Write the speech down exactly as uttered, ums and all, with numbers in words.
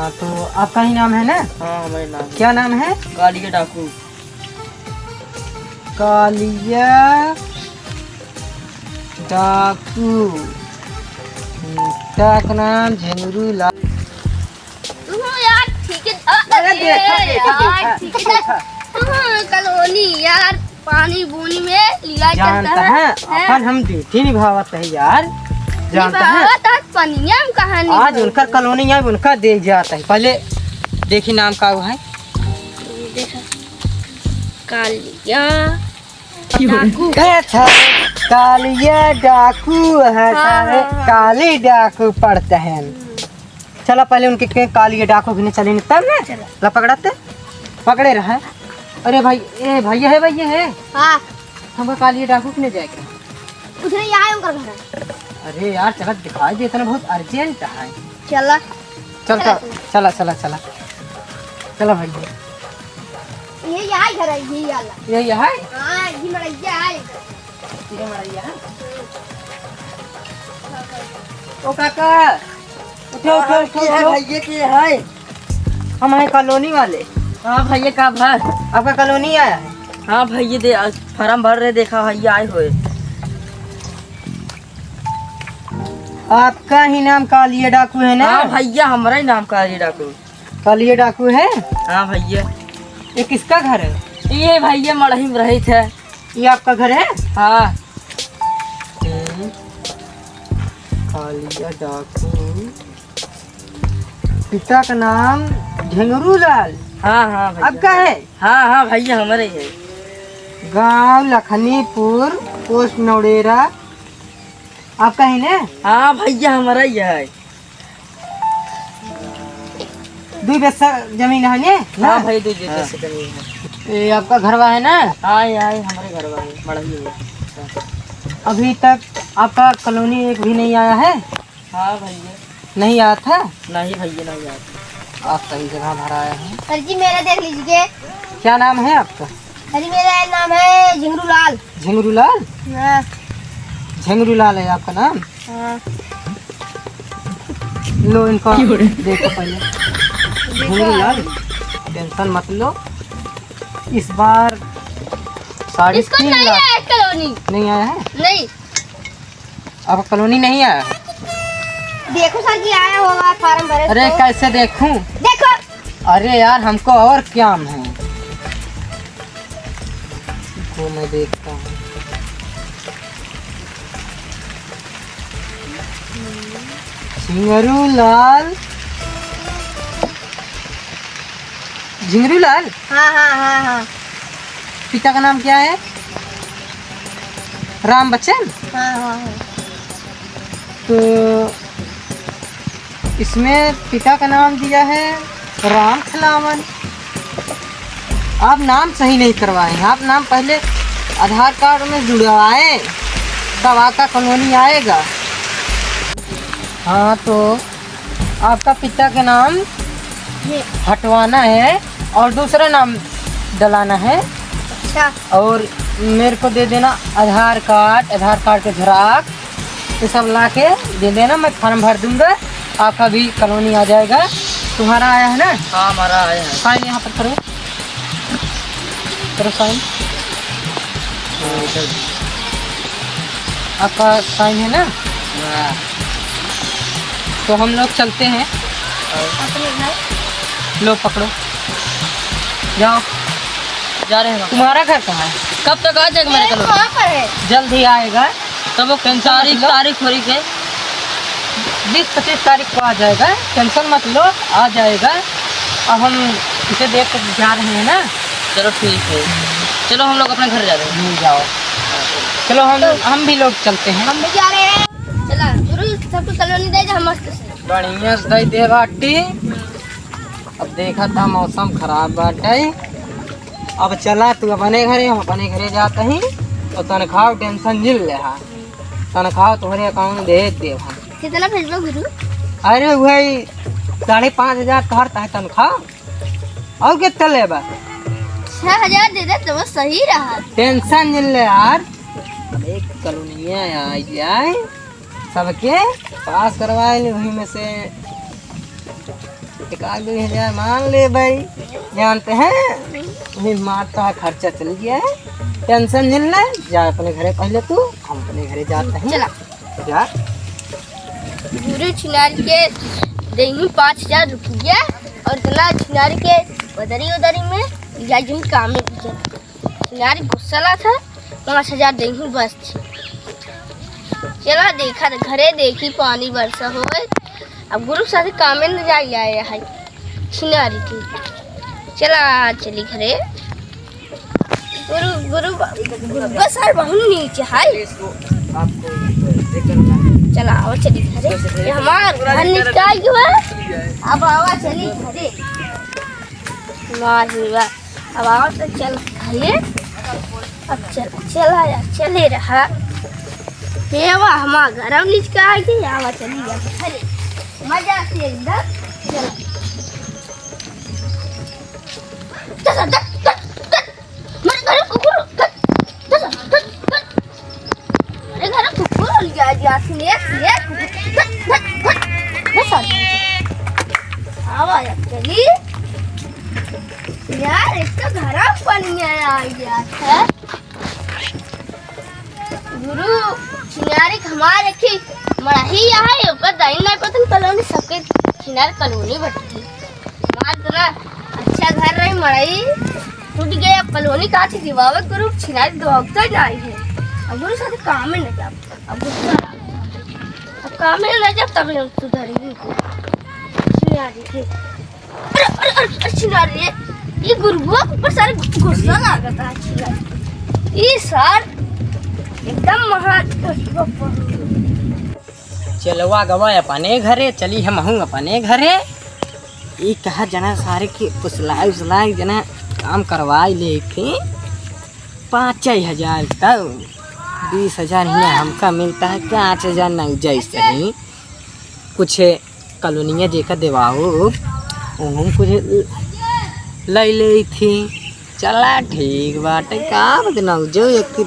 हाँ, तो आपका ही नाम है ना? हाँ, हमारे नाम है। क्या नाम है? कालिया डाकू। कालिया डाकू। पिता का नाम झिंगरू लाल। तू यार, ठीक है। अरे, अरे देखा, देखा, यार, देखा, ठीक है। देखा। तू कॉलोनी यार, पानी बूनी में लिया जानता करता है, है, हैं? अपन हम ड्यूटी निभावत है यार, जानता है? निभावत आज पनिया में कहाँ आज निभावत उनकर है? कॉलोनी आए, उनका दे जाता है। पहले देखी नाम का हुआ है। देखा, कालिया डाकू। ए, अच्छा, कालिया डाकू है, हाँ, सारे हाँ, हाँ। काली डाकू पड़ते हैं। चला पहले उनके के कालिया डाकू गिने चले तब ना। चला। ला पकड़ाते, पकड़े रहा। अरे भाई, ए भाई, ये है भाई, ये है। हाँ। हमका कालिया डाकू किने जाए के? उधर ही आए उनका घर। अरे यार, चला दिखाई देता ना, बहुत अर्जेंट है। चला। चल, चला, चल। चला, चला, चला। चला भाई। ये यहाँ घर है, ये वाला। ये यहाँ है? हाँ, ये मड़ैया है। ये मड़ैया है? ओ काका, उठो, उठो, हाँ, उठो, की है उठो। भैया, की है? हम हैं कॉलोनी वाले। हाँ भैया, का भा? आपका कॉलोनी आया है? हाँ भैया, दे, फार्म भर रहे, देखा भैया आए हुए। आपका ही नाम कालिया डाकू है ना? हाँ भैया, हमारा ही नाम कालिया डाकू। कालिया डाकू है? हाँ भैया। ये किसका घर है? ये भैया मड़ही में रहित है। ये आपका घर है? हाँ। हम्म, कालिया डाकू। पिता का नाम झिंगरू लाल। हाँ, हाँ भैया। आपका है? हाँ, हाँ भैया, हमारे ही है। गांव लखनीपुर, पोस्ट नौड़ेरा। आपका है ना? हाँ भैया, हमारा ही है। दो बीघा जमीन है ने? हाँ भाई, दो बीघा हाँ। जमीन है। ये आपका घरवा है ना? हाँ, ये है, हमारे घरवा है, मड़ही है। अभी तक आपका कॉलोनी एक भी नहीं आया है? हाँ भैया। नहीं आया था? नहीं भैया, नहीं आया था। आप सही जगह भरा आए हैं। सर जी, मेरा देख लीजिए। क्या नाम है आपका? अरे, मेरा नाम है झिंगरू लाल। झिंगरू लाल? हाँ। झिंगरू लाल है आपका नाम? हाँ। लो, इनको देखो पहले। देखो। झिंगरू लाल, टेंशन मत लो, इस बार साढ़े तीन लाख। इसको नहीं आया है कॉलोनी। नहीं आया है? नहीं। अब कॉलोनी नहीं आया है? देखो सर जी, आया होगा फार्म भरे अरे तो। कैसे देखूं? देखो। अरे यार, हमको और काम है, वो मैं देखता हूँ। झिंगरू लाल, झिंगरू लाल? हाँ, हाँ, हाँ, हाँ। पिता का नाम क्या है? राम बच्चन? हाँ, हाँ, हाँ। तो इसमें पिता का नाम दिया है राम खिलावन। आप नाम सही नहीं करवाए हैं, आप नाम पहले आधार कार्ड में जुड़वाएं, तब आपका कॉलोनी आएगा। हाँ, तो आपका पिता का नाम ये। हटवाना है और दूसरा नाम डलाना है। अच्छा। और मेरे को दे देना आधार कार्ड, आधार कार्ड के झेराक्स, ये सब ला के दे देना, मैं फार्म भर दूंगा, आपका भी कॉलोनी आ जाएगा। तुम्हारा आया है ना? हाँ, हमारा आया है। साइन यहाँ पर करो, करो साइन। हाँ, इधर। आपका साइन है ना? हाँ। तो हम लोग चलते हैं। अपने घर। लो, पकड़ो, जाओ। जा रहे हैं। तुम्हारा घर कहाँ है? कब तक आ जाएगा मेरे ये कॉलोनी? कहाँ पर है? जल्द ही आएगा। तब वो टेंशन मत तारीख, लो। तारीख हो रही है। बीस पच्चीस तारीख को आ जाएगा, टेंशन मत लो, आ जाएगा। अब हम इसे देख के जा रहे हैं ना। चलो ठीक है, चलो हम लोग अपने घर जा रहे हैं। हम्म, जाओ। चलो हम, तो हम भी लोग चलते हैं। हम भी जा रहे हैं। चला, गुरु, सबको कॉलोनी दे दे, हम मस्त से। बढ़िया से दे दे बाटी। अब देखा था मौसम खराब बाटे। अब चला तू अपने घरे, हम अपने घरे जाते ही। तो तनख्वाह टेंशन जिन ले हा। तनख्वाह तुम्हारे अकाउंट में भेज देब हम। कितना भेजबो गुरु? अरे वही साढ़े पाँच हजार तोहर तहे तनख्वाह। और कितना लेबा? छह हजार दे दे तो बस सही रहा। टेंशन जिन ले यार। अब एक कॉलोनिया आ जाए, सबके पास करवाए ले वही में से। एक आध दुइ हजार मान ले भाई, जानते हैं, वही मारता है, खर्चा चल गया है, टेंशन नहीं ले, जा अपने घरे पहले तू, हम अपने घरे जाते हैं। चला। जा। गुरु छिनार के देही पाँच हजार रुपया और इतना छिनार के बदरी उदरी में या जिन काम में भी चल। छिनार गुस्सा ला था, पाँच हजार देही बस थी। चला देखा त घरे देखी पानी बरसा होए। अब गुरु साथे कामे न जाई आए है छिनारी के। चला चली घरे। गुरु, गुरु, गुरु सार बहुत नीचे है। चला आवा चली घरे। ये हमार घर निकाल के बा। अब आवा चली घरे। वाह जी वाह। अब आवा तो चल घरे। अब चल, चला यार, चले रहा। ये वाह, हमार घर अब निकाल के आवा चली घरे। मजा से एकदम। चला। चल, चल, चल, चल। मेरे घर कुकुर, चल, चल, चल, चल। अरे घर कुकुर हो गया, या सुनिए, सुनिए, कुकुर। हट, हट, हट, हट, हट। आवा यार, चली। यार, एक तो घर बनिया आ गया है। गुरु, छिनारी हमारे की मड़ही यहाँ है, ओकर दाई नहीं पता कॉलोनी सबके छिनार कॉलोनी बटती। हमार इतना अच्छा घर रहे, मड़ई टूट गया, अब कॉलोनी का थी दिवावे गुरु, छिनारी दौड़ता जाए है। अब गुरु साथ काम में नहीं जाता, अब गुस्सा आ गया। अब काम में नहीं जाता, तब हम सुधरेंगे। छिनारी के। अरे, अरे, अरे, अरे, छिनारी रे, ये गुरुआ के ऊपर सारे गुस्सा लागता है, छिनारी। ये सार एकदम महा चलवा गवा अपने घरे, चली हमहूँ अपने घरे। ई कहा जना सारे के फुसलाई उसलाई जना काम करवाई लेके पाँच हजार का बीस हजार हियाँ हमका मिलता है, पाँच हजार नहीं जैसे ही कुछ कॉलोनिया जेका देवाओ, ओहम कुछ ले ले थी। चला ठीक बाटे, का बदनाऊ जो एक